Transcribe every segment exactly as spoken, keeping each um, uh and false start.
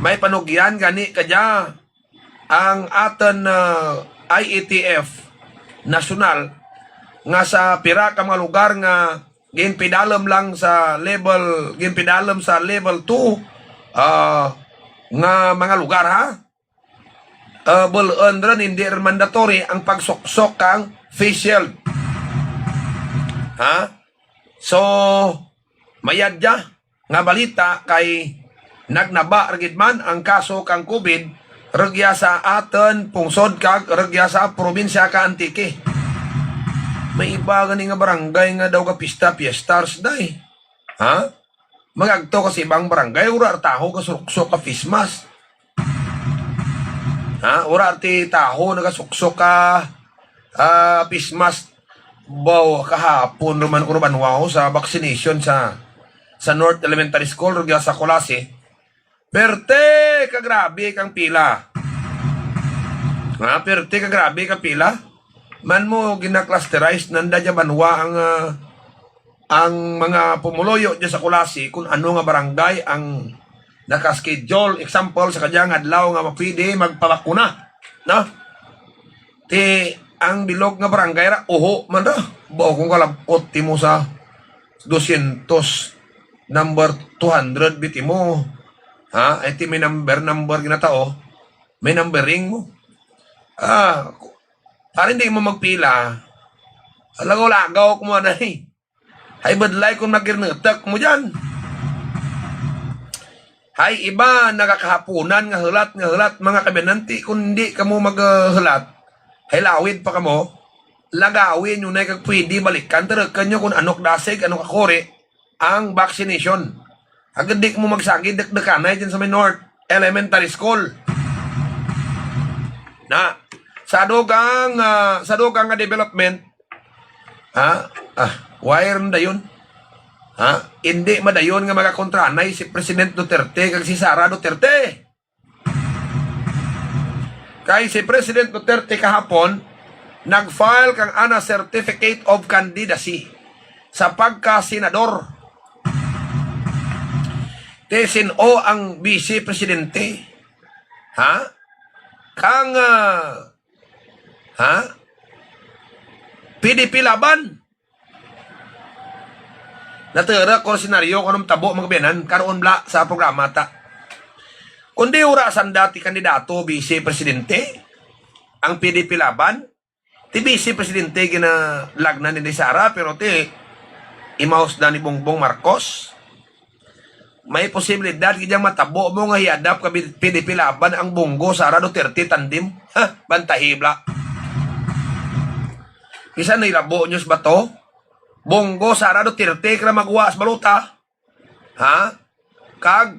May panugyan gani kadya ang aton, ah, I E T F nasyonal nga sa pira ka mga lugar nga ginpidalom lang sa level, ginpidalom sa level two, ah, nga mga lugar, ha? Ah, bul-on ron, hindi ron mandatory ang pagsuksok kang face shield. Ha? So, mayad dya nga balita kay nagnaba ra gid man ang kaso kang COVID rugya sa aton pungsod kag rugya sa probinsya ka Antique. May iba gani nga barangay nga daw ga pista, fiestas day. Ha? Magagto ka sa ibang barangay, wala ra taho gasuksok ka face mask. Ha? Wala ti taho nagasuksok ka, ah, face mask. Baw, kahapon naman ko naman, wow, sa vaccination sa, sa North Elementary School, rugya sa Culasi. Perte ka grabe kang pila. Ha? Perte ka grabe kang pila. Man mo ginaklusterize nanda dya banwa ang, ah, ang mga pumuluyo dyan sa Culasi kung ano nga barangay ang naka-schedule, example, sa kadya nga adlaw nga mapwede magpabakuna, no? Ti ang bilog nga barangay ra, uho man ra. Bao kung kalabot ti mo sa dosyentos, number two hundred, biti mo. Ha? Ay, ti may number, number ginatao. May numbering mo. Ah, para hindi mo magpila, lagaw-lagaw ko mo na eh. Hay, budlay kung magirnutak mo dyan. Hay, iba nagakahapunan nga hulat, nga hulat, mga kabyananti, kung hindi ka mo maghulat, hay, lawid pa ka mo, lagawin nyo na kag pwede balikan, tarakan nyo kung anok dasig, anok akuri, ang vaccination. Agad di ka mo magsagi, dakdakanay dyan sa may North Elementary School. Na, sa dugang, ah, sa dugang nga development, Ha? Ah, wire na dayon. Ha? Hindi madayon nga magakontranay si President Duterte kag si Sara Duterte. Kay si President Duterte kahapon, nag-file kang ana certificate of candidacy sa pagka-senador. Ti sin-o ang vice presidente? Ha? Kang, ah, Ha? P D P Laban. Natira ko senaryo kung anong tabo, mga biyanan, karon bala sa programa ta. Kundi ura sanda ti kandidato, vice presidente, ang P D P Laban, ti vice presidente ginalagnan ni Sara, pero ti imahos na ni Bongbong Marcos. May posibilidad gid yang matabo mo nga hiadap ka bi-, P D P Laban ang Bongo Sara Duterte tandem? Ha, bantahi bala. Bisan nilabo news ba to? Bongo Sara Duterte kira magwa sa balota. Ha? Kag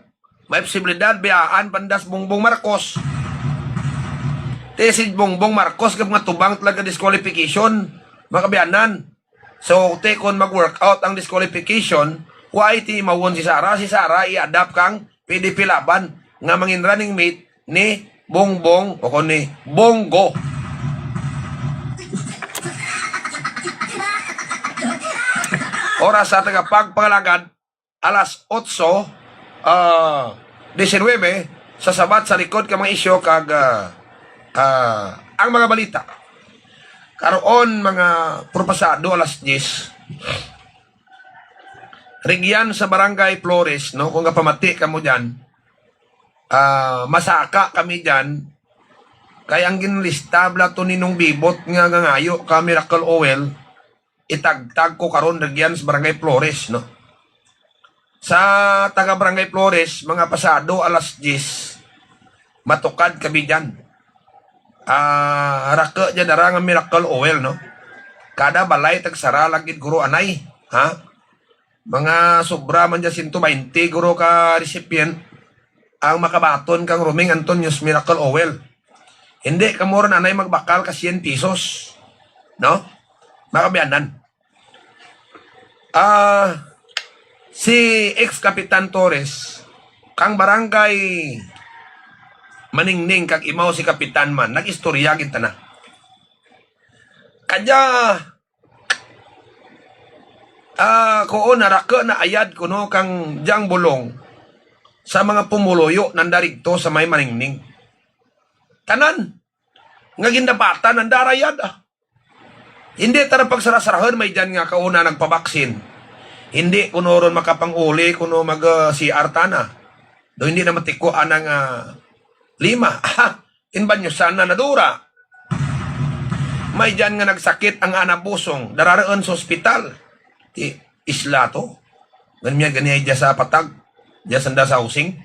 may posibilidad biyaan pandas Bongbong Marcos. Ti si Bongbong Marcos kag mga tubang talaga disqualification, mga kabiyanan. So, ti kon mag-work out ang disqualification, wa ay ti imawon si Sara. Si Sara i-adapt kang P D P Laban nga mangin running mate ni Bongbong o kon ni Bongo. Oras sa tagapagpangalagad, alas otso, ah, diecinuebe, sa sabat sa likod ka mga isyu kag, ah, ah, ang mga balita. Karon, mga propasado, alas diyes. Rigyan sa Barangay Flores, no, kung gapamati kamo dyan, ah, masaka kami dyan, kay ang ginlista bala to ni Nong Bibot nga nangayo ka miracle oil, itagtag ko karon, rigyan sa Barangay Flores, no? Sa taga Barangay Flores, mga pasado alas diyes, matukad kami dyan. Ah, rake dyan dara nga miracle oil, no? Kada balay tagsara lang gid guro anay, ha? Mga sobra man dyan, sento baynte guro ka recipient ang makabaton kang Roming Antonio's Miracle Oil. Hindi kamo ron anay magbakal ka syen pesos, no? Mga kabiyanan. Ah, si ex Kapitan Torres, kang barangay Maningning kag imaw si Kapitan man, nag-istorya gid ta na. Kadya, ah, kuon, narake na ayad kuno kang Jang Bulong. sa mga pumuluyo nanda rigto sa may Maningning. Tanan nga gindapatan nanda rayad, ah. Hindi ta na pagsarasarahon, may dyan nga kauna nagpabaksin. Hindi kuno ron makapanguli kuno mag, ah, C R ta na. Do hindi na matiko anang, ah, lima. Inbanyusan na nadura. May dyan nga nagsakit ang ana busong, dararaon sa ospital. Ti, isla to. Ganyan, ganyan, dyan sa patag. Dyan sanda sa housing.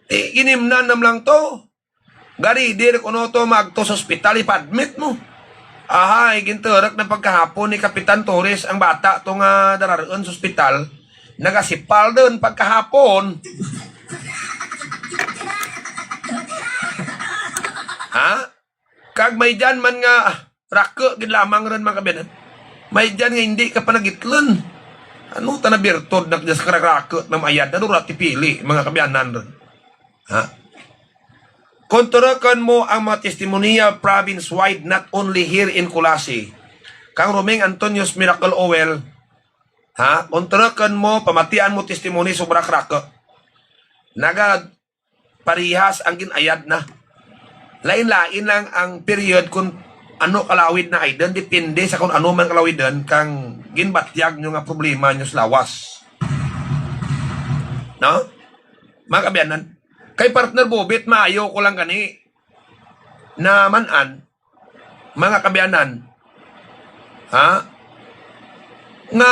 Ti, ginimnan nam lang to. Gari, di kuno to magto sa ospital, ipa-admit mo. Ahay, ginturok na pagkahapon ni Kapitan Torres ang bata to nga dararaon sa ospital. Nagasipal doon pagkahapon. Ha? Kag may dyan man nga, ah, rako gid lamang ron, mga kabiyanan. May dyan nga hindi ka panagitlon. Ano ta na birtod na dyan sa kararako na mayad? Ano ra ti pili, mga kabiyanan ron? Ha? Kung turukan mo ang mga testimonya province-wide, not only here in Culasi, kang Roming Antonio's Miracle Oil, ha? Kung turukan mo, pamatian mo testimony, sobra ka rako. Naga parihas ang gin-ayad na. Lain-lain lang ang period kung ano kalawid na ay depende sa kung ano man kalawidon kang ginbatyag nyo nga problema nyo sa lawas. No? Mga kabiyanan, kay Partner Bobit, maayo ko lang gani na man-an, mga kabiyanan, ha? Nga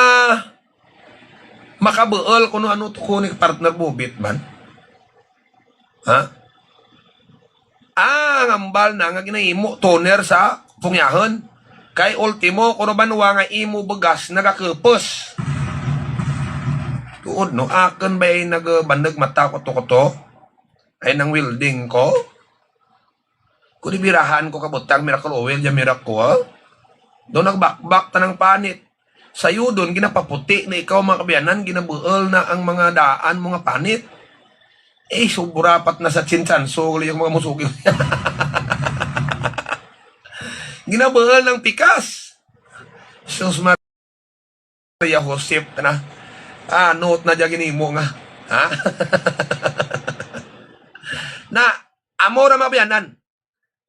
makabuol kuno ano to ko ni Partner Bobit man. Ha? Ah, ang ambal na nga ginahimo toner sa pungyahon. Kay ultimo, kuno banwa nga imo bugas nagakupos. Tuod, no? Akon ba'y nagbanag mata ko to, ko to? Ay, nang welding ko? Kung ibirahan ko kabutang Miracle Oil, ya Miracle, do nagbakbak tanang panit. Sayudon, ginapaputi na ikaw, mga kabiyanan, ginabuol na ang mga daan mo nga panit. Eh, sobra pat na sa tsinsanso, gali ang mga musugi. Ginabuol ng pikas. Sus, Maria Josep na. Ah, note na dyan ginimo nga. Ha? Na, amo ra, mga kabiyanan.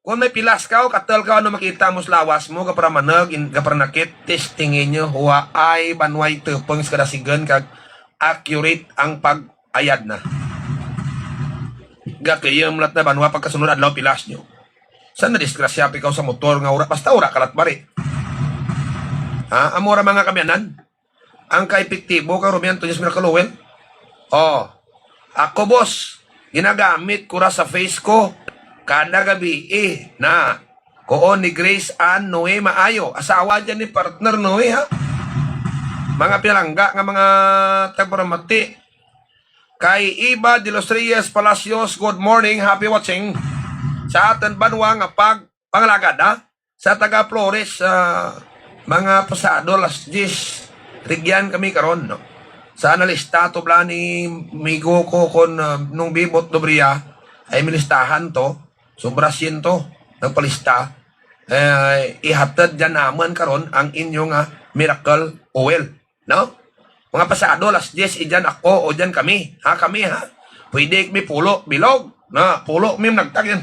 Kung may pilas ka o katal ka, ano makita mo sa lawas mo, gaparanag, in-, gaparanakit, testingin nyo, huwaay, banway, tupong sa kadasigan, kag accurate ang pag-ayad na. Gakiyam lat na banwa pagkasunod adlaw pilas nyo. Sa nadisgrasya pa ikaw sa motor nga ura, basta ura kalat bari. Ha, amo ra mga kabiyanan. Ang ka-epektibo kang Romy Antonio's Miracle Oil? Oh, ako, boss, ginagamit ko ra sa face ko kada gabi, eh, na. Kuon ni Grace Ann Noe Maayo, asawa dyan ni partner Noe, ha? Mga pinalangga nga mga tagparamati. Kay Eva de los Reyes Palacios, good morning, happy watching. Sa aton banwa nga pag pangalagad, ha? Sa taga Flores, ah, mga pasado las diyes, rigyan kami karon, no? Sa nalista to bala ni migo ko kon, ah, nung Bibot Dobria, ay milistahan to, sobra siyento, nagpalista. Eh, ihatod dyan naman karon ang inyo nga miracle oil. No? Mga pasado, las diyes, idyan ako o dyan kami. Ha, kami, ha? Pwede kami pulo, bilog. Na, pulo mi nagtag yan.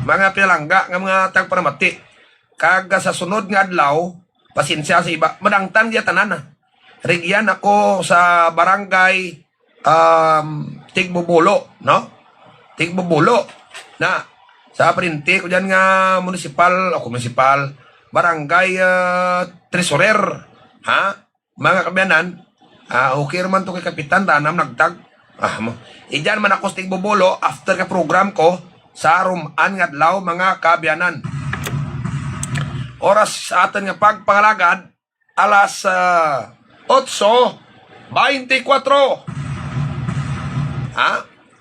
Mga pinalangga nga mga tagparamati. Kag sa sunod nga adlaw, pasensya sa iba, madangtan niya tanan, ha. Rigyan ako sa barangay, um, Tigbubulo, no? Tigbubulo. Na, sa parente ko dyan nga munisipal, o munisipal, barangay, ah, treasurer, ha? Mga kabiyanan, ah, okay ra man to kay Kapitan, tanam nagtag. Ah, mo. Idyan man ako sa Tigbubulo after ka program ko sa Ruman nga adlaw, mga kabiyanan. Oras sa aton nga pagpangalagad, alas, ah, otso beintikwatro. Ha?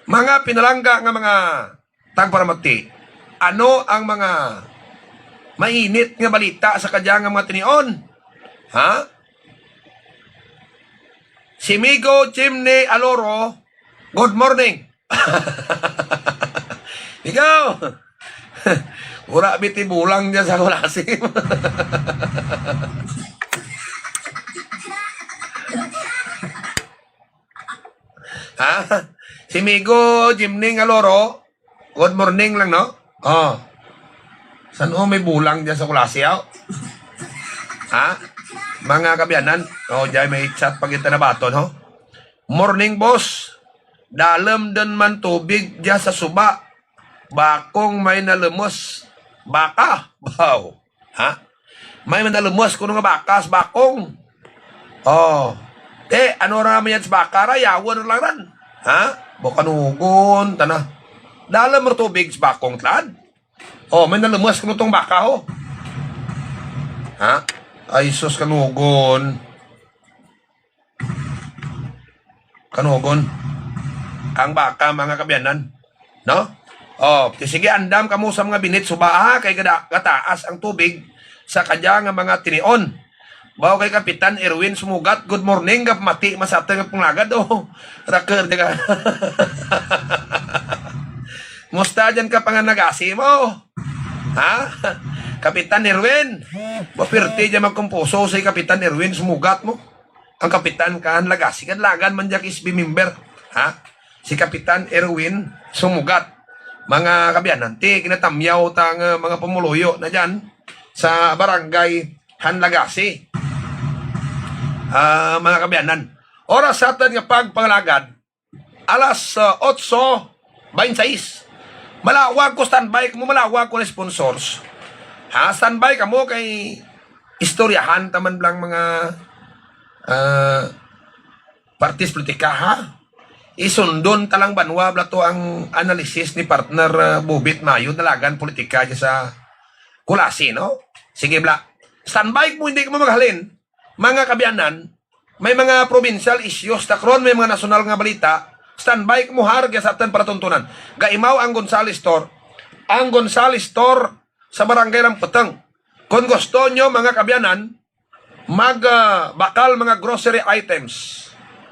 Mga pinalangga nga mga tagparamati, ano ang mga mainit nga balita sa kadya nga mga tinion? Ha? Si Migo Chimney Aloro, good morning. Ikaw, wala biti bulang dyan sa Kulasim. Ha? Si Migo Jimny nga loro, good morning lang, no? Oh. San-o may bulang dyan sa Culasi, aw? Ha? Mga kaabyanan, oh, dyan may chat pa kita na baton, ho? Morning, boss. Dalom din man tubig dyan sa suba. Bakong may nalumos. Baka? Baw. Ha? May manalumos kuno nga baka sa bakong. Oh. Te, ano ra man yan sa baka ra? Yawan lang ran. Ha? Bukanugon, tana. Dalom ra tubig sa bakong, tlad. Oh, may nalumos kuno tong baka, ho. Ha? Ay, sus, kanugon. Kanugon. Ang baka, mga kaabyanan. No? Oh, ti sige, andam kamo sa mga binit suba, ha, kay gada-, gataas ang tubig sa kadya nga mga tinion. Baw kay Kapitan Erwin Sumugat, good morning, gapamati masata nga pangalagad, oh. Raker, di ka. Musta dyan ka panganagasi mo? Ha? Kapitan Erwin? Mapirti dyan magkumpuso si Kapitan Erwin Sumugat mo. Ang kapitan ka Hanlagasi, kadlagan man dyan S B member. Ha? Si Kapitan Erwin Sumugat. Mga kaabyanan, ti ginatamyaw ta nga mga pumuluyo na dyan sa barangay Hanlagasi. Ah, mga kaabyanan, oras sa aton nga pagpangalagad, alas, ah, otso bente seis. Malawag ko, standby kamo, malawag ko na sponsors. Ha, standby kamo kay istoryahan ta man blang mga, ah, partis politika, ha? Isundon ta lang banwa bala to ang analysis ni partner, ah, Bobit Mayo, dalagan politika dyan sa Culasi, no? Sige, bla. Standby mo, hindi ka mo maghalin. Mga kaabyanan, may mga provincial issues ta karon, may mga nasyonal nga balita. Standby mo, ha, ra sa aton palatuntunan. Gaimaw ang Gonzales Store. Ang Gonzales Store sa Barangay Lamputeng. Kung gusto nyo, mga kaabyanan, mag, ah, bakal mga grocery items.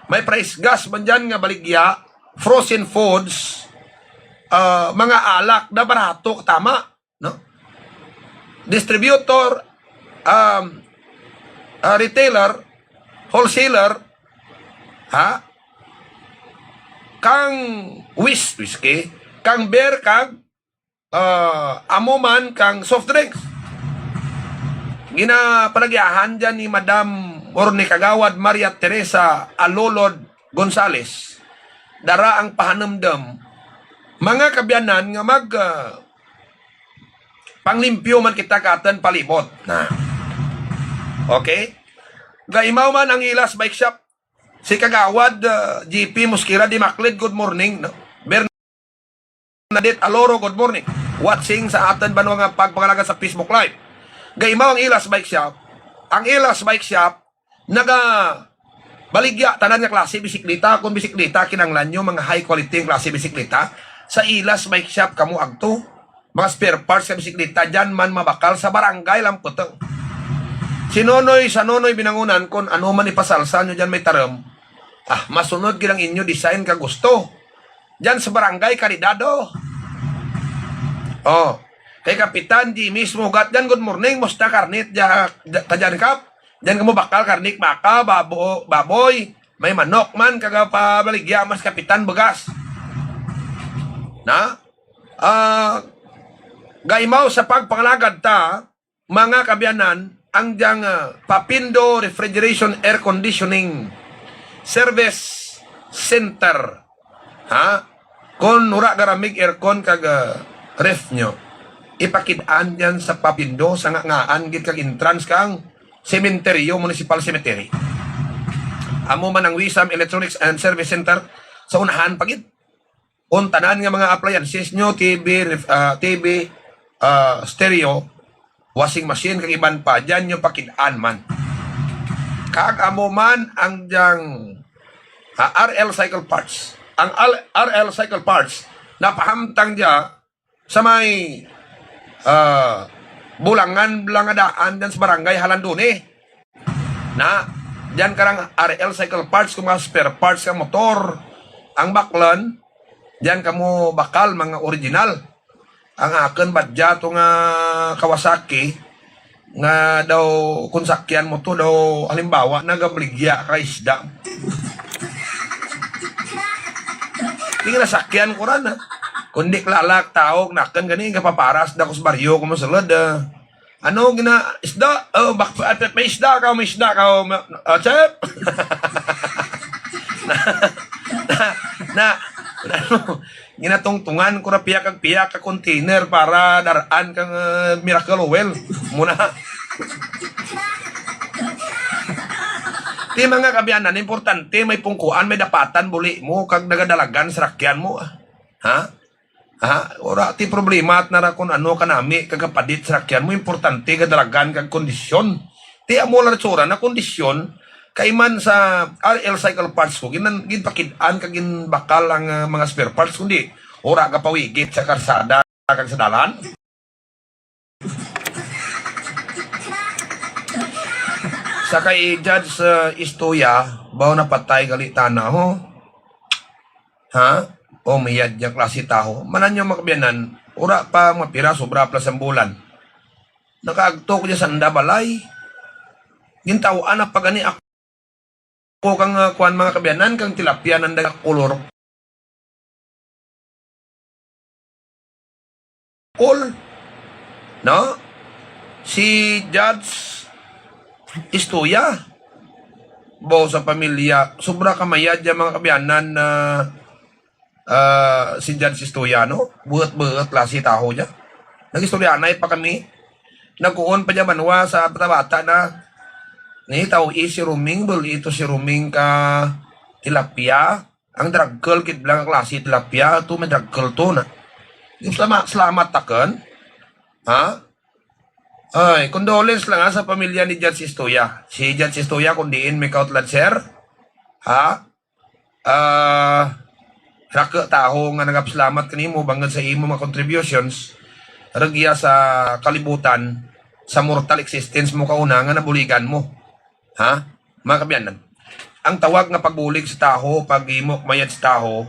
May price gas man dyan nga baligya, frozen foods, ah, mga alak na barato, tama, no? Distributor, um, ah, retailer, wholesaler, ha? Kang whis-, whiskey, kang beer, kag ah, amo man kang soft drinks. Ginapalagyahan dyan ni Madam or ni Kagawad Maria Teresa Alolod Gonzales, dara ang pahanumdom, mga kaabyanan, nga mag, ah, panglimpyo man kita katan palibot na. Okay? Gaimaw man ang Ilas Bike Shop. Si Kagawad, ah, G P Mosquera Dimaclid, good morning, no? Bernadette Aloro, good morning. Watching sa aton banwa nga pagpangalagad sa Facebook Live. Gaimaw ang Ilas Bike Shop. Ang Ilas Bike Shop, naga baligya tanan nga klase bisikleta. Kung bisikleta kinahanglan nyo, mga high quality nga klase bisikleta, sa Ilas Bike Shop kamo agto. Mga spare parts sa bisikleta, dyan man mabakal sa Barangay Lamputeng. Si Nonoy, sa Nonoy Binangunan, kung ano man ipasalsa nyo dyan may taram, ah, masunod gid ang inyo design ka gusto. Dyan sa Barangay Caridad, oh. Oh. Kay Kapitan Jimmy Smugat dyan, good morning. Musta karnit dya, dya, ta dyan, Kap? Dyan kamo bakal karnik baka, babo-, baboy. May manok man, kaga pabaligya mas Kapitan bugas. Na? Ah, gaimaw sa pagpangalagad ta, mga kaabyanan, ang diyang, ah, Papindo Refrigeration Air Conditioning Service Center. Ha? Kon wala garamig aircon kag, ah, ref nyo, ipakid-an yan sa Papindo, sa nga-, ngaan gid kag entrance kang sementeryo, municipal cemetery. Amo man ang Wisam Electronics and Service Center sa unahan pa gid. Kung tanan nga mga appliances nyo, T V, ref-, ah, T V, ah, stereo, washing machine, kag iban pa, dyan nyo pakid-an man. Kag amo man ang diyang, ah, R L Cycle Parts. Ang Al-, R L Cycle Parts, napahamtang dya sa may, ah, bulangan lang nga daan dyan sa Barangay Halandone. Na, diyan karang R L Cycle Parts, kung mga spare parts kang motor, ang baklan, diyan kamo bakal, mga original. Ang akon badya to nga Kawasaki, nga daw kung sakyan mo to daw, halimbawa, nagabaligya ka isda. Di nga nasakyan ko ran, ha? Kundi klalak, tawag, nakan gani, kapaparas na ko sa baryo, ko masulod, ah. Ano, gina, isda? Oh, bak-, ah, may isda ka, may isda ka, oh, ma-, ah, chef? Na, na, na, ano, ginatungtungan ko ra piya kag piya ka container para dar-an kang, ah, Miracle Oil. Muna. Ti, mga kaabyanan, importante may pungkuan, may dapatan, buli mo, kag nagadalagan sa rakyan mo, ah. Ha? Ha? Ora ti problema at nara kung ano kanami kagapadit sa rakyan mo, importante gadalagan kag kondisyon. Ti amo lang tsura na kondisyon, kay man sa R L Cycle Parts ko, ginan-, ginpakid-an kag ginbakal ang, ah, mga spare parts, kundi ora gapawigit sa karsada kag sa dalan. Sa kay Judge, ah, Istoya, baw napatay gali tana, ho? Ha? O, mayad niya klase taho. Manan niyo, mga kaabyanan, ura pa mapira, sobra pa sang bulan. Nakaagto ko dyan sa anda balay. Gintaw-an na pa gani ako kang, ah, kuan, mga kaabyanan, kang tilapia nanda nga kolor. All, no? Si Judge Istoya, baw sa pamilya, sobra kamayad ya, mga kaabyanan, na, ah, si Judge Istoya, no? Buhat-buhat klase taho ya. Nag-istoryanay pa kami. Nagkuon pa dya banwa sa bata-bata na, ni tau-i si Ruming, bul-i to si Ruming ka tilapia. Ang dragkol gid lang ang klase tilapia, to may dragkol to na. Yung salama-, salamat takon. Ha? Ay, condolence lang, ha, sa pamilya ni Judge Istoya. Si Judge Istoya, kung diin may kautlan, sir. Ha? Ah, rako taho nga nagapasalamat kanimo bangod sa imo mga contributions, rugya sa kalibutan, sa mortal existence mo kauna nga nabuligan mo. Ha? Mga kaabyanan, ang tawag nga pagbulig sa taho, paghimo mayad sa taho,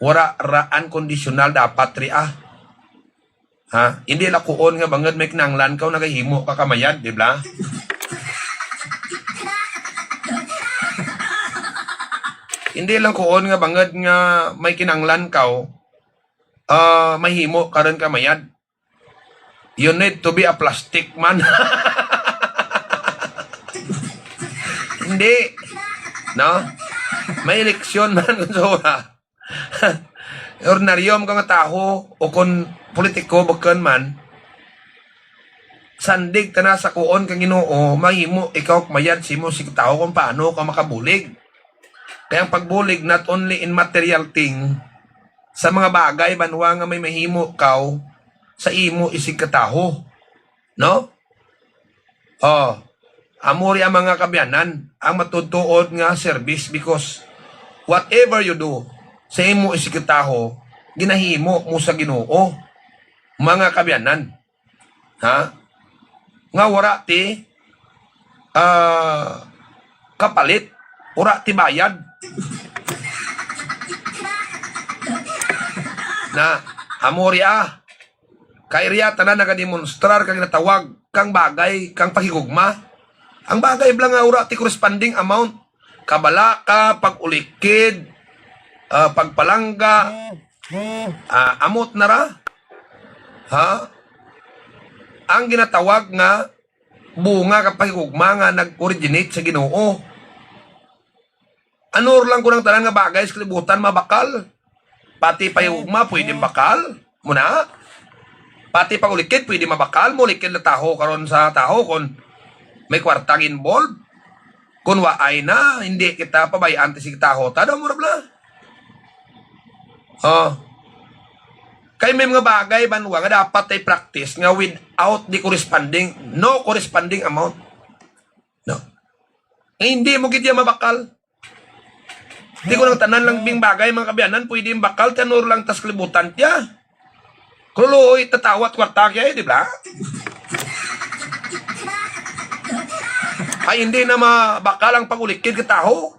wara ra unconditional dapat ria. Ha? Hindi lang kuon nga bangod may kinahanglan ka, nagahimo ka kamayad, di ba? Hindi lang kuon nga bangod nga may kinahanglan ka, ah, mahimo ka rin kamayad. You need to be a plastic man. Hindi. No? May eleksyon man kung sa ura. Ordinaryo man ka nga taho o kon politiko, bukon man, sandig ta na sa kuon kang Ginoo, mahimo ikaw mayad sa imo sig taho kung paano ka makabulig. Kaya ang pagbulig not only in material thing, sa mga bagay banwa nga may mahimo kaw sa imo isig kataho. No? Oh, amo ri ang mga kaabyanan, ang matuod-tuod nga service, because whatever you do sa imo isig kataho, ginahimo mo sa Ginoo, mga kaabyanan. Ha? Nga wara ti, ah, kapalit, wara ti bayad. Na, amo ria, kay ria tanan nagademonstrar kag natawag kang bagay kang paghigugma. Ang bagay bala nga wara ti corresponding amount, kabalaka, pag-ulikid, ah, pagpalangga, ah, amot na ra. Ha? Ang ginatawag nga bunga kang paghigugma nga nag-originate sa Ginoo. Ano lang ko ng tanan nga bagay sa kalibutan mabakal? Pati paghigugma pwede mabakal. Muna? Pati pag-ulikid pwede mabakal. Mulikid na taho karon sa taho kung may kwarta involved. Kung waay na, hindi kita pabayaan ti sig taho. Tado mo ra bala. Oh. Kay may mga bagay banwa nga dapat ay practice nga without the corresponding, no corresponding amount. No. Nga hindi mo gid iya mabakal. Di ko lang tanan lang bing bagay, mga kaabyanan, pwede yung bakal, tanor lang tas kalibutan tiya. Kululoy, tatawat kwarta kaya, di ba? Ay, hindi na mabakal ang pag-ulikid ka taho.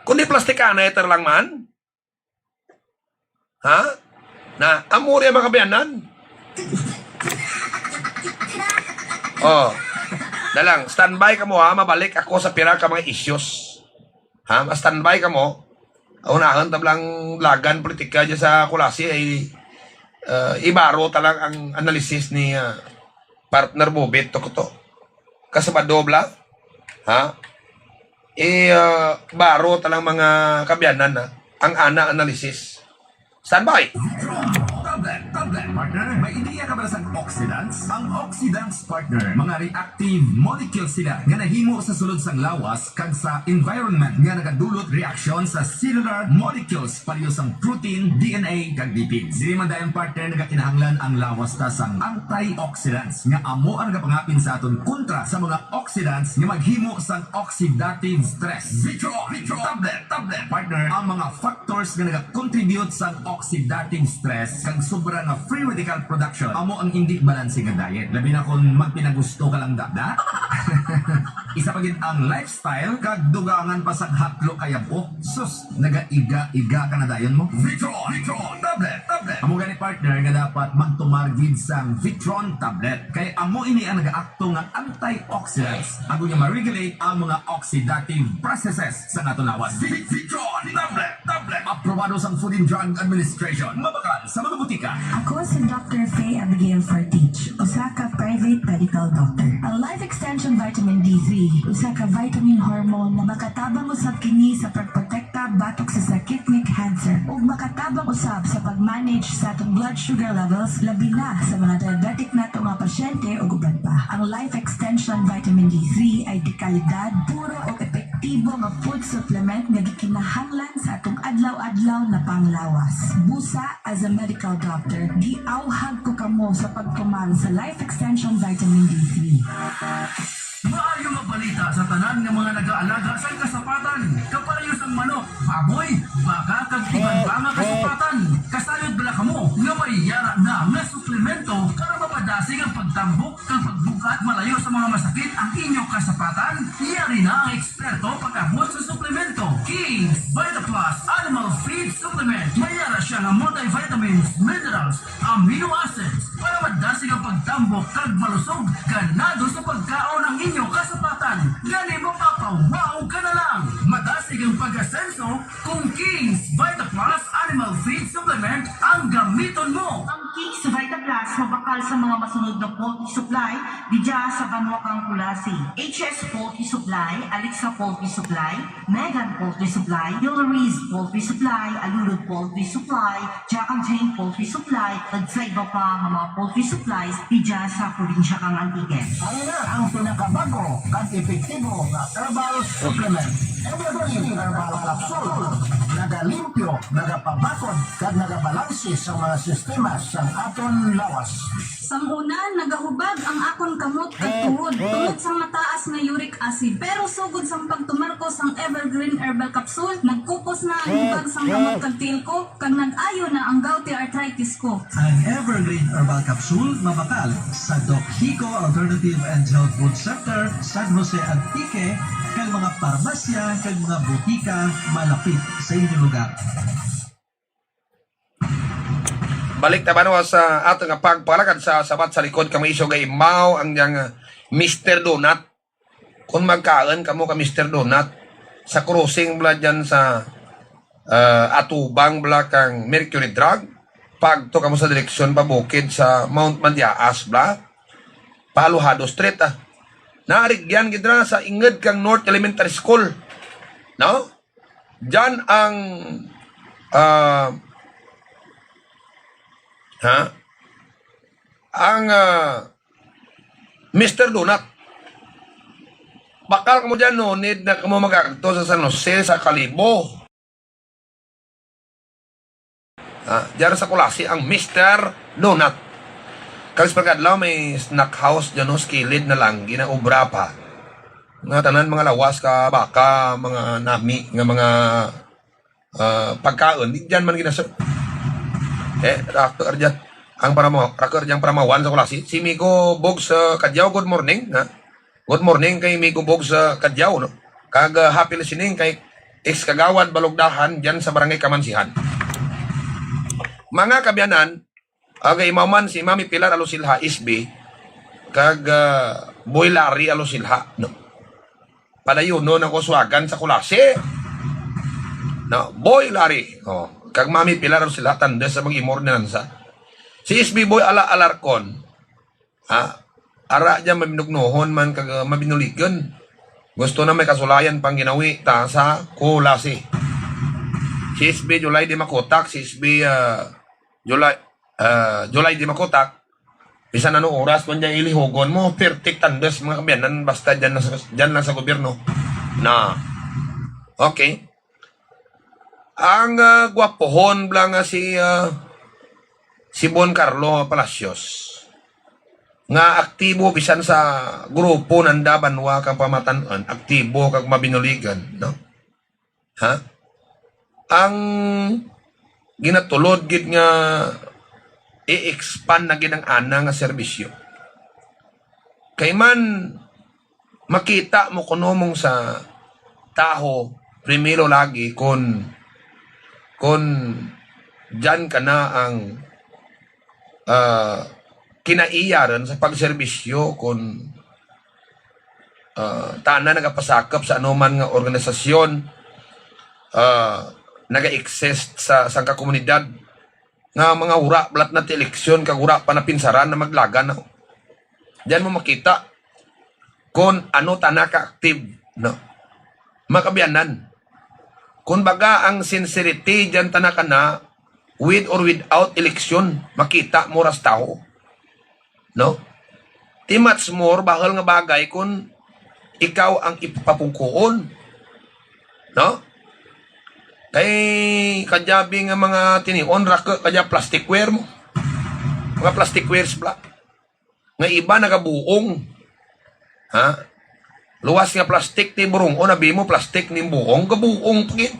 Kundi plastik anay, tar lang man. Ha? Na, amo rin, mga kaabyanan. Oh. Na lang, standby ka mo, ha, mabalik ako sa pira ka mga issues. Ha, ma-standby ka mo. Unahon ta lang lagan politika dyan sa Culasi ay, ah, ibaro ta lang ang analysis ni, ah, partner Bobet to ko to. Kasabado bala? Ha? I, ah, baro ta lang mga kaabyanan, ha? Ang ana analysis. Standby! Vitron Tablet, tablet, partner. May ideya ka ba sa oxidants? Ang oxidants, partner, mga reactive molecules sila nga nahimo sa sulod sang lawas kag sa environment nga nagadulot reaksyon sa cellular molecules pareho sang protein, D N A, kag lipids. Dili man dayon, partner, nagakinahanglan ang lawas ta sang antioxidants nga amo ang nagapangapin sa aton kontra sa mga oxidants nga maghimo sang oxidative stress. Vitron, Vitron, tablet, tablet, partner, ang mga factors nga nagakontribute sa oxidative stress kag sobra nga free radical production amo ang indi balanse nga diet. Labi na kung magpinagusto ka lang, da, da? Isa pa gid ang lifestyle kag dugangan pa sa hatlo kayab-o. Sus, nagaiga-iga ka na dayon mo. Vitron, Vitron, tablet, tablet. Amo gani, partner, nga dapat magtumar gid sang Vitron tablet. Kay amo ini ang nagaakto nga antioxidants, agod nga ma-regulate ang mga oxidative processes sa aton lawas. Vi-, Vitron tablet, tablet. Aprobado sang Food and Drug Administration. Mabakal sa mga butika. Ako si Doctor Faye Abigail Fortich, usa ka private medical doctor. Ang Life Extension Vitamin D three, usa ka vitamin hormone na makatabang usab kini sa pagprotekta batok sa sakit nga cancer, ug makatabang usab sa pag-manage sa atong blood sugar levels, labi na sa mga diabetic nato nga pasyente ug uban pa. Ang Life Extension Vitamin D three ay dekalidad, puro ug epektibo nga food supplement nga gikinahanglan sa atong adlaw-adlaw na panglawas. Busa, as a medical doctor, giawhag ko kamo sa pagtumar sa Life Extension Vitamin D three. Maayo nga balita sa tanan nga mga nagaalaga sang kasapatan, kapalayo sang manok, baboy, baka, kag iban pa nga kasapatan. Kasayod bala kamo nga may yara na nga suplemento para mapadasig ang pagtambok kag pagbug-at malayo sa mga masakit ang inyo kasapatan? Yari na ang eksperto pag-abot sa suplemento. King's Vita Plus Animal Feed Supplement. May yara siya nga multivitamins, minerals, amino acids para madasig ang pagtambok kag malusog, ganado sa pagkaon ang inyo kasapatan. Gani, mapapawaw ka na lang. Madasig ang pag-asenso kung King's Vita Plus Animal Feed Supplement ang gamiton mo. Ang King's Vita Plus mabakal sa mga masunod nga poultry supply didya sa banwa kang Culasi: H S Poultry Supply, Alexa Poultry Supply, Megan Poultry Supply, Hillary's Poultry Supply, Alulod Poultry Supply, Jack and Jane Poultry Supply, kag sa iba pa nga mga poultry supplies didya sa probinsya kang Antique. Ari na ang pinakabago kag epektibo nga herbal supplement, Evergreen Herbal Capsule. Nagalimpyo, nagapabakod, kag nagabalanse sa mga sistema sang aton lawas. Sang una, nagahubag ang akon kamot kag tuhod tungod sang mataas nga uric acid. Pero sugod sang pagtumar ko sang Evergreen Herbal Capsule, nagkupos na ang hubag sang kamot kag tiil ko, kag nag-ayo na ang gouty arthritis ko. Ang Evergreen Herbal Capsule mabakal sa Doc Hico Alternative and Health Food Center, San Jose, Antique, kag mga parmasya kag mga butika malapit sa inyo lugar. Balik ta ba, no, sa ato nga pagpalakad sa sabat sa likod kang isog ay mao ang diyang, ah, Mister Donut. Kung magkaon kamo ka Mister Donut, sa crossing bala dyan sa, ah, atubang bala kang Mercury Drug, pagto kamo sa direksyon pabukid sa Mount Mandiaas bala, pa Alojado Street, ah. Naarigyan gid ra sa inged kang North Elementary School. No? Diyan ang, ah, ha? Ang, ah, Mister Donut. Bakal kamo dyan, no need na kamo mag-agto sa San Jose, sa Kalibo. Ah, dyan sa Culasi ang Mister Donut. Kalis pagkadlaw may snack house dyan, no, sa kilid na lang, ginaobra pa. Nga tanan mga lawas ka baka, mga nami nga mga, ah, pagkaon, di dyan man ginaso. Eh, rakto arja. Ang paramo, rakto arja ang paramawan sa Culasi. Si Migo Bog sa Cadiao, good morning, ha? Good morning kay Migo Bog sa Cadiao, no? Kag, ah, happy listening kay ex Kagawad Balugdahan dyan sa Barangay Kamansihan. Mga kaabyanan, aga imaman si Mami Pilar Alosilha, S B, kag, ah, Boy Larry Alosilha, no? Padayonon ang kuswagan sa Culasi. No, Boy Larry. Oh, kag Mami Pilar sila tanda sa mag-imor na sa. Si S B Boy Ala Alarcon. Ha? Ara dyan mabinugnohon man kag, uh, mabinuligan. Gusto na may kasulayan pang ginawi ta sa Kulasi. Si S B July di makutak, si S B, uh, July, uh, July di makutak. Bisan ano oras man dyan ilihugon mo, pirtik tandas mga kabiyanan, basta dyan, na, dyan lang sa gobyerno. Na. Okay. Ang, ah, gwapohon bala nga si, ah, si Bon Carlo Palacios, nga aktibo bisan sa grupo nanda banwa kang pamatan-an, aktibo kag mabinuligan, no? Ha? Ang ginatulod gid nga i-expand na gid ang ana nga serbisyo. Kay man, makita mo kuno mong sa taho, primero lagi kun, kun dyan ka na ang, ah, kinaiyaran sa pagserbisyo, kun, ah, tanan nagapasakop sa anuman nga organisasyon, ah, naga-exist sa sangka komunidad, nga mga wara bala ti eleksyon kag wara pa napinsaran na maglagan na. Diyan mo makita kung ano tana ka active, no? Mga kabiyanan, kung baga ang sincerity diyan tana kana, with or without election, makita mo ras tawo. No? Ti much more bahal nga bagay kung ikaw ang ipapungkuon. No? Kay kadyabi nga mga tinion, rake kadya plasticware mo. Mga plasticwares bala. Nga iba nagabuong. Ha? Luwas nga plastic ni burong-on, abi mo plastic ni buong, gabuong pa gid.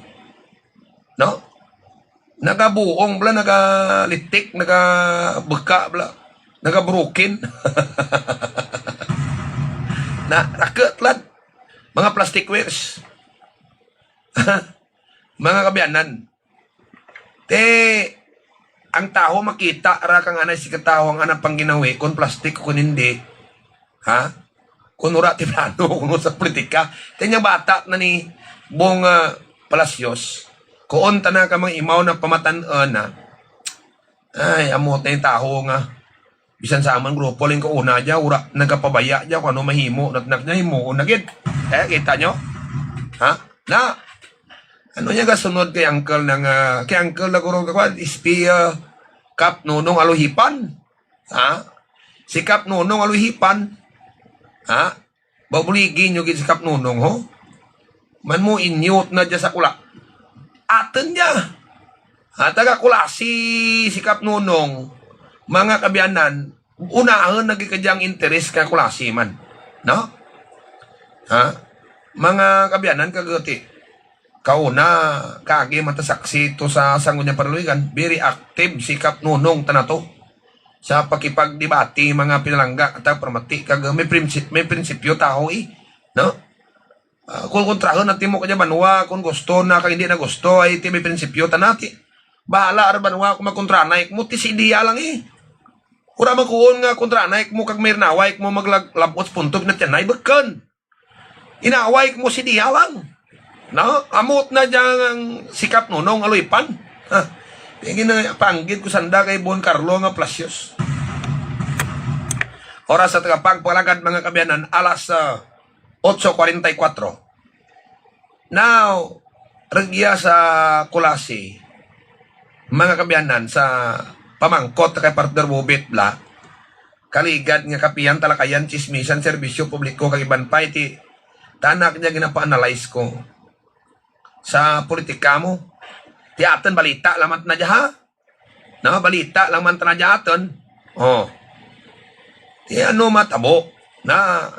No? Nagabuong bala, nagalitik, nagabeka bala, nagabroken. Na, rake lad. Mga plasticwares. Mga kabiyanan. Te, ang tawo makita ra kang anay si katawo ang anang pangginawi, kung plastic o kung hindi. Ha? Kung wara ti plano, kung sa politika. Te, nya bata na ni Bong, ah, Palacios. Kuon ta na ka mga imaw na pamatan-an na. Ay, amo ta yung tawo nga. Bisan sa amon grupo, ling kauna dya, wala nagapabaya dya kung ano mahimo, nat-, nat-, himuon na gid. Eh, kita nyo? Ha? Na, ano niya gasunod kay Uncle nang, ah, kay Uncle na guro ka, kwan, S P, ah, Kap Nunong Aluhipan? Ha? Si Kap Nunong Aluhipan? Ha? Babuligi nyo gid si Kap Nunong, ho? Man mo inyot na dya sa kula. Aton niya. Ha, taga Kulasi si Kap Nunong, mga kabiyanan, unahon na gid kadya ang interes ka Kulasi man. No? Ha? Mga kabiyanan, kaguti. Kauna, kagi man ta saksi to sa Sangguniang Panluluwigan, very active si Kap Nunong tana to. Sa pakipagdebate, mga pinalangga, kata permati, kag may prinsip-, may prinsipyo tawo, eh. No? Ah, kung kontrahon natin mo kanya banwa, kung gusto na, kag hindi na gusto, ay ti may prinsipyo ta nati. Bahala ra banwa kung magkontranay mo, ti si ideya lang, eh. Wala man kuon nga kontranay mo, kag may naway mo maglag-, labot sa punto, pinatyanay, beken. Inaway mo si Diya lang. No? Amot na dyan ang si Kap Nunong Aluhipan. Ha? Tingin na panggit ko sanda kay Bon Carlo nga Palacios. Oras sa tagapagpalagad, mga kabiyanan, alas, ah, otso kwarenta y kuwatro. Now, rugya sa Kulasi, mga kabiyanan, sa pamangkot kay Partner Bobet bla, kaligad nga kapihan, talakayan, chismisan, serbisyo publiko, kag iban pa, iti tanak niya ginapa-analyze ko sa politika mo. Ti aton balita lamat na dya, ha? No, balita lang man ta na dya aton. Oh. Ti ano matabo na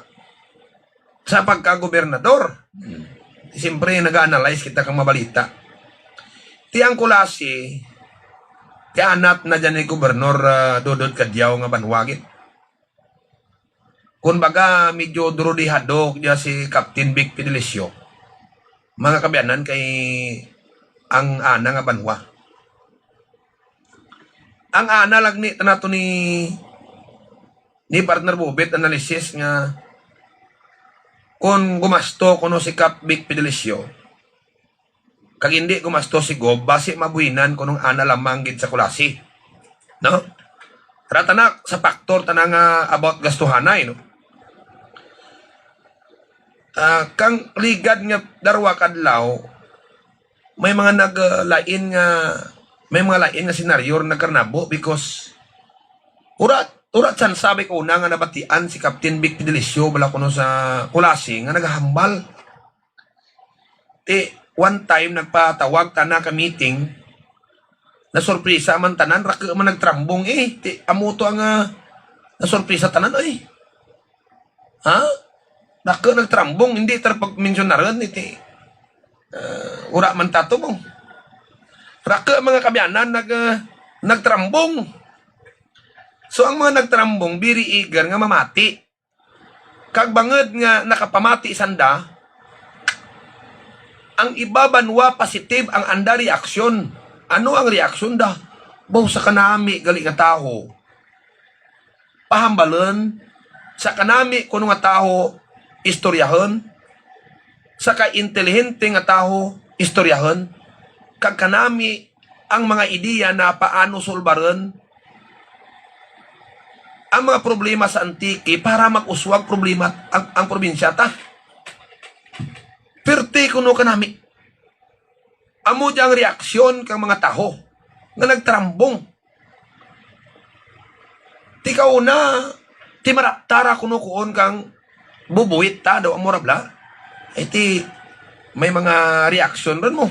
sa pagkagobernador? Hmm. Siyempre, nag-analyze kita kang mabalita. Ti ang Kulasi, ti anat na dyan ni Gobernador, ah, Dodod Cadiao nga banwa gid. Kun baga, medyo durudihado dya si Captain Vic Fedelicio. Mga kabiyanan kay ang ana nga banwa. Ang ana lang ni, nato ni, ni Partner Bobet analysis nga kung gumasto kuno si Cap Vic Fedelicio, Kag hindi gumastos si Gob, basi mabuhinan kuno ana lamang gid sa Culasi. No? Ra tana sa factor tana nga about gastuhanay, no? Ah, kang ligad nga darwa ka adlaw, may mga nag, ah, lain nga, may mga lain nga senaryo nga nagkarnabo because ura, ura tsansa bay ko una nga nabatian si Captain Vic Fedelicio bala kuno sa Culasi nga nagahambal. Ti, one time nagpatawag tana ka meeting, nasurpresa man tanan, raku man nagtrambong eh. Ti, amo to ang, ah, nasurpresa tanan, oy. Ha? Raku nagtrambong, hindi ta pagmensyonaran, iti. Ah, ura man tato mo. Raku mga kaabyanan nag, ah, nagtrambong. So, ang mga nagtrambong, very eager nga mamati. Kag bangod nga nakapamati sanda, ang iba banwa positive ang anda reaksyon. Ano ang reaksyon da? Baw sa kanami gali nga tawo. Pahambalon, sa kanami kuno nga tawo, istoryahon, sa ka-intelihente nga tawo, istoryahon, kag kanami ang mga ideya na paano sulbaron ang mga problema sa Antique para mag-uswag problema ang, ang probinsya ta. Pirti kuno kanami. Amo di ang reaksyon kang mga tawo nga nagtrambong. Ti kauna, ti maraptara kuno kuon kang bubuit ta daw ang murabla. Ay ti may mga reaksyon ron mo.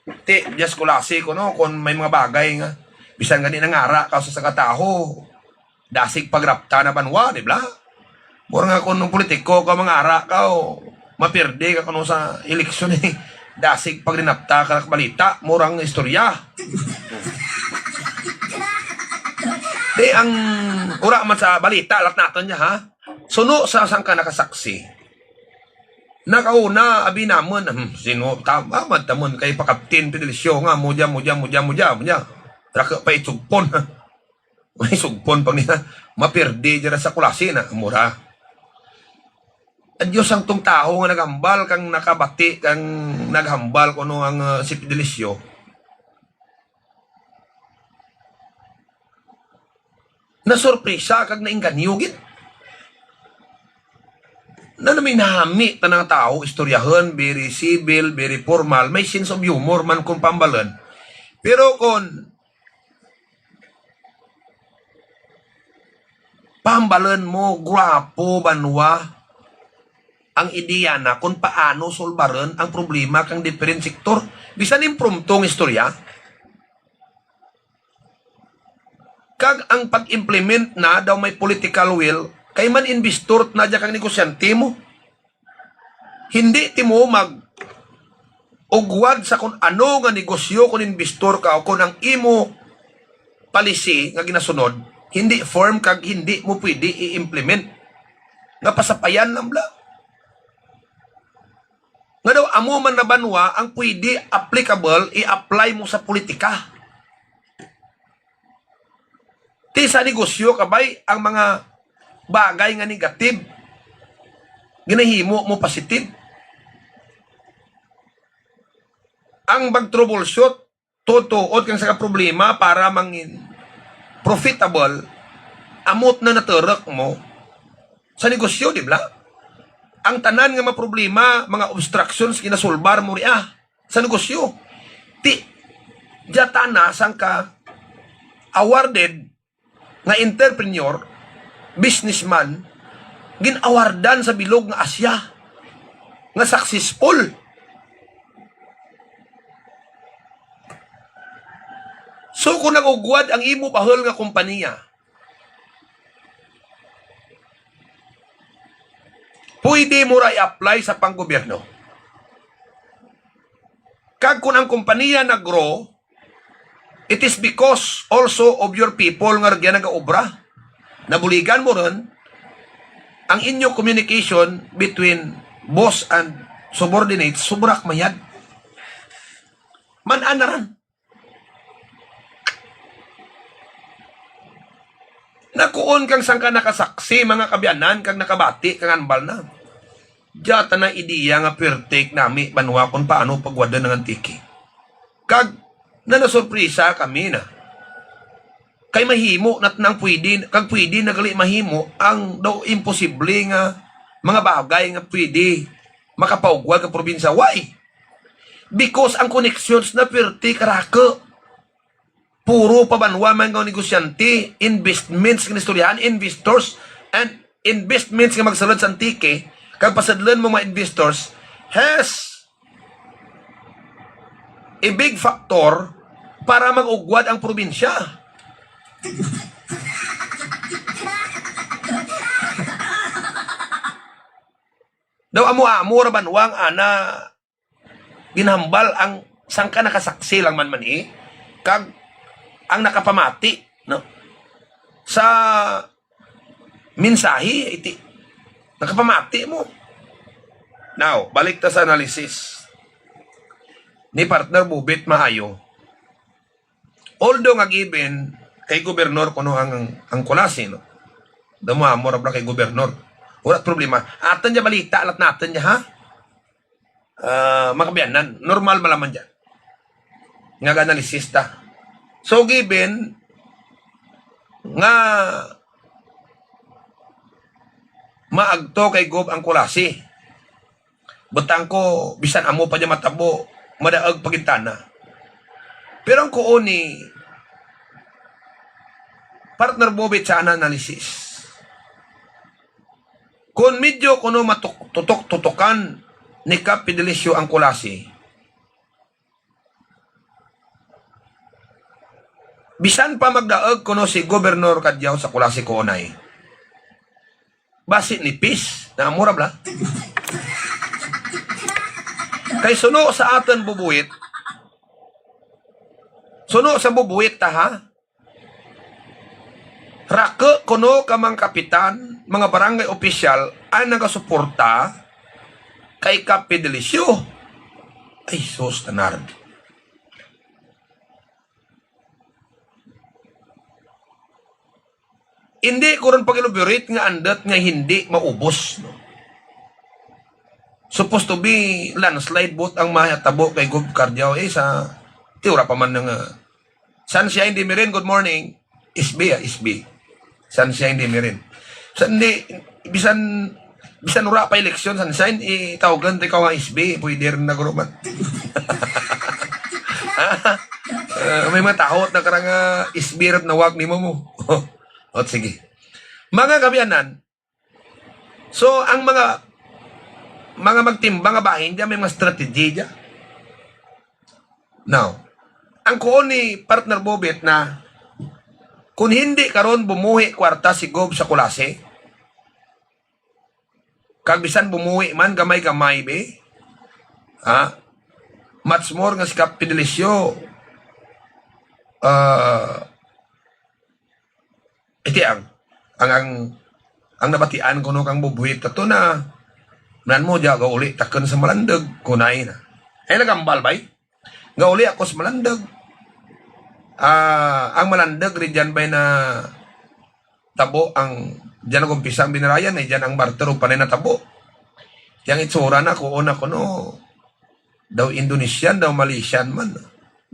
Ti, just kulasi ko, no, kung may mga bagay nga, bisan gani nangara ka sa, sa kataho, dasig pagrapta na banwa, di ba? Mura nga kung politiko ka, mangara ka, o mapirdi ka kuno sa eleksyon, eh, dasig pagrinapta ka sa balita, murang istorya. Di ang ura man sa balita, alat naton niya, ha? Suno sa sangka nakasaksi. Nakauna, abi namon, hmm, sino, tama, man tamon kay pakaptin, Fidelicio nga, mudya, mudya, mudya, mudya, mudya. Raka pa itsugpon, ha? May sugpon pa niya, mapirdi dira sa kulasi na, mura. Adios ang tong tawo nga naghambal, kang nakabati, kang naghambal kuno ang, ah, si Fidelicio. Nasurpresa kag nainganyo gid. Nanaminami tanang tawo, istoryahon, very civil, very formal, may sense of humor man kung pambalon. Pero kung pambalon mo, gwapo, banwa, ang ideya na kung paano sulbaron ang problema kang different sektor. Bisan impromptu nga istorya, kag ang pag-implement na daw may political will, kay man-investor na dya kang negosyante mo. Hindi ti mo mag-ugwad sa kung ano nga negosyo, kung investor ka, o kung ang imo policy nga ginasunod, hindi firm kag hindi mo pwede i-implement. Nga pasapayan lang bala. Nga daw amo man na banwa ang pwede applicable, i-apply mo sa politika. Ti sa negosyo, kabay, ang mga bagay nga negative, ginahimo mo positive. Ang mag-troubleshoot, tutuod kang sa problema para mangin profitable, amot na naturok mo sa negosyo, di ba? Ang tanan nga mga problema, mga obstructions, ginasulbar mo ria sa negosyo. Ti, dya tana sang ka awarded nga entrepreneur, businessman, gin-awardan sa bilog nga Asia nga successful. So, kung nag-ugwad ang imo bahol nga kompanya, pwede mo ra i-apply sa panggobyerno. Kag kung ang kompanya nag-grow, it is because also of your people nga rugyan nagaobra. Nabuligan mo ron, ang inyo communication between boss and subordinates, sobra ka mayad. Man-an na ran. Nakuon kang sangka nakasaksi, mga kabiyanan, kag nakabati kang hambal na. Siya ta na ideya nga puwerte nami banwa kung paano pagwadan ang Antique. Kag nanasurpresa kami na. Kay mahimo na nang pwede, kag pwede na gali mahimo ang daw imposible nga mga bagay nga pwede makapaugwad ka probinsya. Why? Because ang connections na puwerte karako. Puro pa banwa man nga negosyante, investments nga istoryahan, investors, and investments nga magsulod sa Antique, kag pasudlon mo mga investors, has a big factor para mag-ugwad ang probinsya. Daw amo-amo ra banwa ang ana ginhambal ang sangka nakasaksi lang man man, eh, kag ang nakapamati, no, sa mensahe, iti, nakapamati mo. Now, balik ta sa analysis ni partner Bobet Maayo. Although nga given kay gobernador kuno ang, ang Culasi, no? Damo amo ra bala kay gobernador. Wala problema. Aton dya balita, alat naton dya, ha? Ah, mga kaabyanan, normal man lamang dyan. Nga ga-analysis ta. So, given nga maagto kay Gob ang Culasi, butang ko, bisan amo pa dyan matabo, madaag pa gid tana. Pero ang kuon ni partner Bobet sa ana analysis, kung medyo kuno matuk-, tutok-tutukan ni Kap Fidelicio ang Culasi, bisan pa magdaag kuno si Gobernador Cadiao sa Culasi kuonay, basi nipis na amo ra bala. Kay suno sa aton bubuhit, suno sa bubuhit ta, ha? Rako kuno ka mga kapitan, mga barangay opisyal ang nagasuporta kay Kap Fidelicio. Ay, sus, tanard. Hindi ko ron pag-elaborate nga andat nga hindi maubos, no? Supposed to be landslide vote ang mahitabo kay Gob Cadiao, eh, sa tiura pa man nga Sunshine Dimirin, good morning. S B, ah, S B. Sunshine Dimirin. Sa, hindi, bisan, bisan wala pa eleksyon, Sunshine, itawgan ta ikaw nga S B, pwede rin na guro man. Ah, may mga tahot na karang, ah, S B rat nawag nimo mo. O, sige. Mga kaabyanan, so, ang mga, mga magtimbang nga bahin dyan, may mga strategy dyan. Now, ang kuon ni partner Bobet na, kung hindi karon bumuhi kwarta si Gob sa Culasi, kag bisan bumuhi man gamay-gamay, be, ha? Much more nga si Kap Fidelicio, ah, Iti ang, ang, ang, ang nabatian kuno kang bubuhit ato na, nan mo, diya, gauli takon sa Malandeg, kunay na. Ay, nagambal, bay? Gauli ako sa Malandeg. Ah, ang Malandeg, ri dyan, bay, na tabo ang, dyan nag-umpisa ang binarayan, eh, dyan ang barter, o panay na tabo. Yang itsura na, kuon na kuno, daw Indonesian, daw Malaysian man,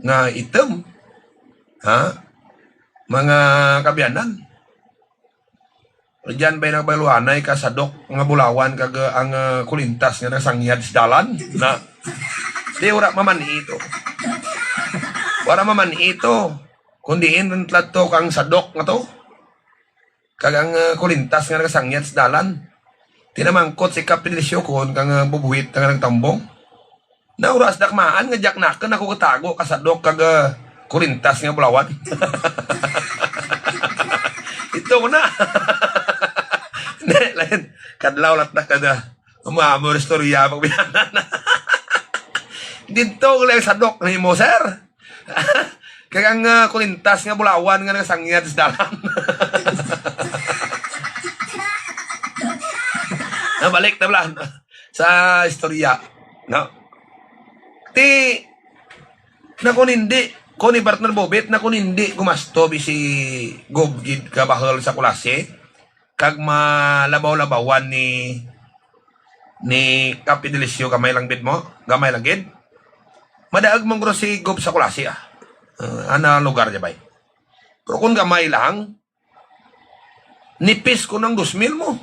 nga itom. Ha? Mga kaabyanan. Diyan ba'y nagbaluanay ka sadok nga bulawan kag, uh, ang, uh, kulintas nga nasangyad sa dalan? Na, di, wala mamani ito. Wala mamani ito. Kung diin rin tlato kang sadok nga to. Kag ang, ah, kulintas nga nagasangyat sa dalan. Tinamangkot si Kap Fidelicio kuon kang, ah, bubuhit nga nagtambong. Nauras dakmaan nga diak nakon ako katago ka sadok kag, ah, kulintas nga bulawan. Ito ko na. Hindi, lain. Kadlaw lat na kada. Umamor istorya pagbiyanan. Dito ko lang sadok ni mo, sir. Kag ang, ah, kulintas nga bulawan nga nagasangyad sa dalan. Nabalik na bala sa istorya, no? Ti, na kung hindi, kung ni partner Bobet, na kung hindi gumasto bi si Gob gid ka bahal sa Kulasi, kag malabaw-labawan ni ni Kap Idelicio, gamay lang bit mo, gamay lang gid. Madaag man guro si Gob sa Kulasi, ah. Ah, ana lugar niya, bay. Pero kung gamay lang, nipis ko ng dos mil mo.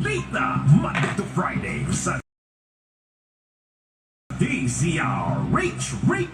Rita, Monday to Friday sa D C R H Rate.